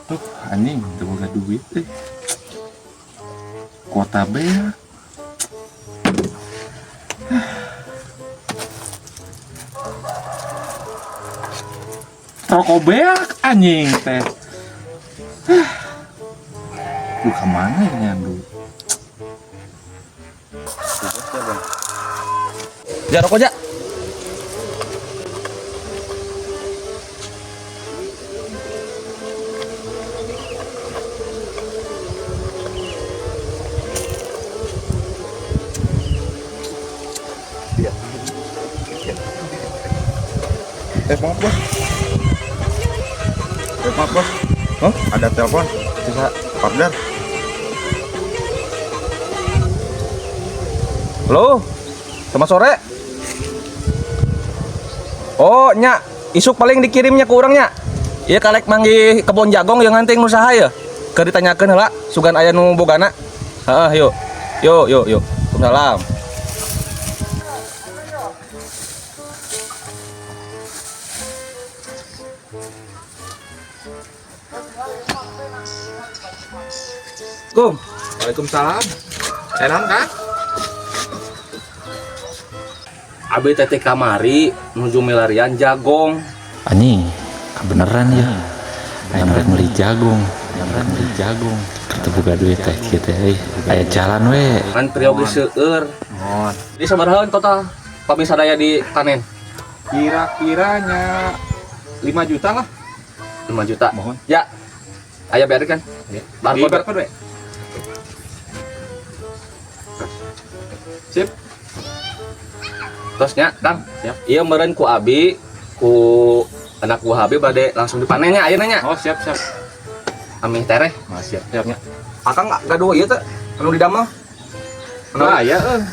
Tuh, anjing, teu boga duit euy. Kuota beak. Rokok beak anjing teh. Duh, kemana ya nyandu? Ja rokok ja. Maaf bos. Maaf bos. Hah? Ada telepon. Bisa. Order. Halo. Selamat sore. Oh, nya, isuk paling dikirimnya ke urang nya. Iya kalek manggih kebon jagong yang nganting nu saha ya. Keur ditanyakeun heula, sugan aya nu bogana. Heeh, yuk. Yuk, yuk, yuk. Waalaikumsalam. Kum, Waalaikumsalam. Enak kan? Abi teteh kamari nuju milarian jagong. Anjing, kebenaran ya. Ayo rek meuli jagung, rek meuli jagung. Teu boga duit teh kieu teh euy. Aya jalan we. Ngan priyogi seueur. Mohon. Di sabaraha total pami sadaya dipanen? Kira-kiranya 5 juta lah. 5 juta. Mohon. Ya. Aya bayar kan? Ya. Barcode. Di barcode we. Sip. Terusnya, Kang. Siap. Iya meureun ku abi, ku anak buah abi bade langsung dipanennya ayeuna nya. Oh, siap, siap. Amih tereh. Oh, siap, siap. Akang gaduh ieu teh anu didamel. Nah, ya euy.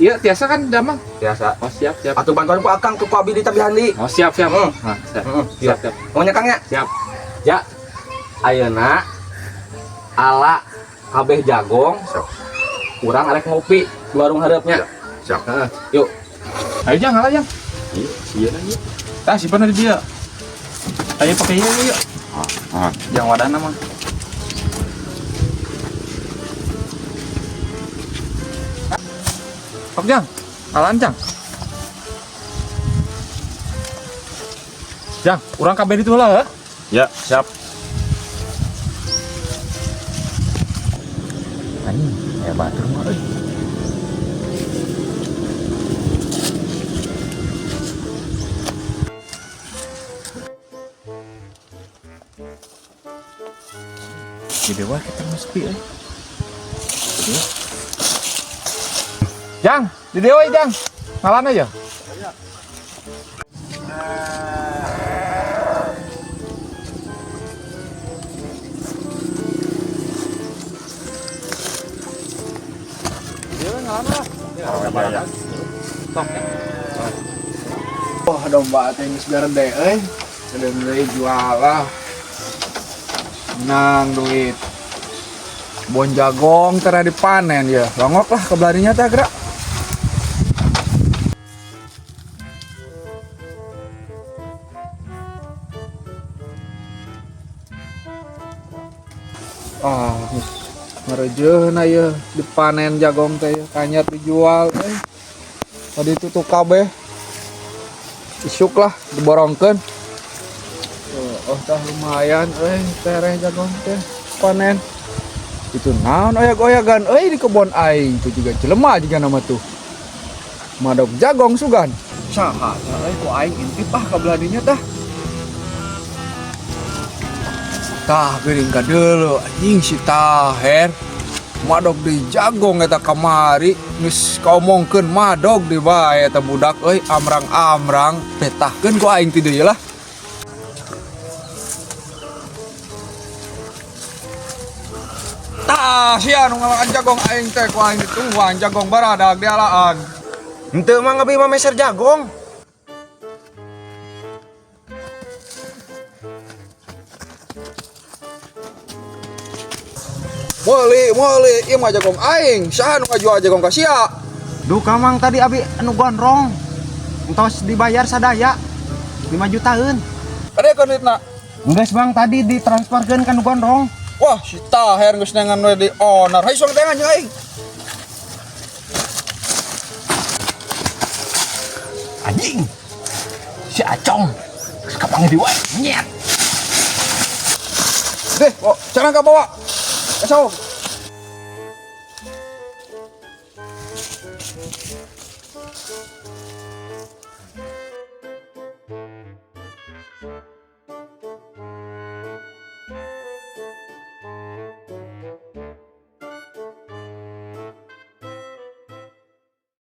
Iya, tiasa kan damang? Biasa. Oh, siap, siap. Atuh bantuan ku akang ku abi ditabihan di. Oh, siap, siap. Hmm. Nah, siap. Heeh, Siap, siap. Maunya Kang nya? Siap. Ya. Ayeuna ala kabeh jagong. Siap. Urang arek ngopi di warung hareupnya. Siap. Heeh, yuk. Ayo jang, ngalah jang. Iya, iya. Tah, simpan di dia. Ayo pakai ieu yuk. Ah, Jang wadahna mah. Sok jang, alan jang. Jang, urang kabeh ditu heula heuh. Ya, siap. Anjing, aya batur mah euy. Di dewa kita mah sepi euy. Jang, di dewa Jang. Ngalan aja. Di dewa ngalan lah. Ya, ya. Sok ya. Wah, domba teh geus garede euy. Gede deui jual lah. Menang duit. Bon jagong tera dipanen ya. Longok lah ke belarinya teh gerak. Ah, geus ngareujeuna ieu dipanen jagong teh kanyat dijual euy. Tadi tutup kabeh. Isuk lah diborongkeun. Oh, tah lumayan euy tereh jagong teh panen. Itu naon oyak-oyagan euy di kebon aing tuh juga jelema juga nama tuh. Madog jagong sugan. Saha tah euy ku aing intip ah ka beladinya tah. Tah geuning ka deuleu anjing si Taher. Madog di jagong eta kamari geus kaomongkeun madog di bae eta budak euy amrang-amrang petahkeun ku aing ti deui lah. Tah sia nu ngalaan jagong aing teh ku aing ditungguan jagong baradag dialaan. Henteu mah abi mah meser jagong. Meuli, meuli, ieu mah jagong aing. Saha nu ngajual jagong ka sia? Duh kamang tadi abi anu gondrong. Entos dibayar sadaya 5 jutaan. Ada kan duitna? Geus Mang, tadi ditransferkeun ka nu gondrong. Wah, si Taher geus nengan we di onar. Hayu suang tengan jeung aing. Anjing. Si Acong. Geus kapanggih di wae. Nyet. Deh, oh, jangan ka bawa. Esok.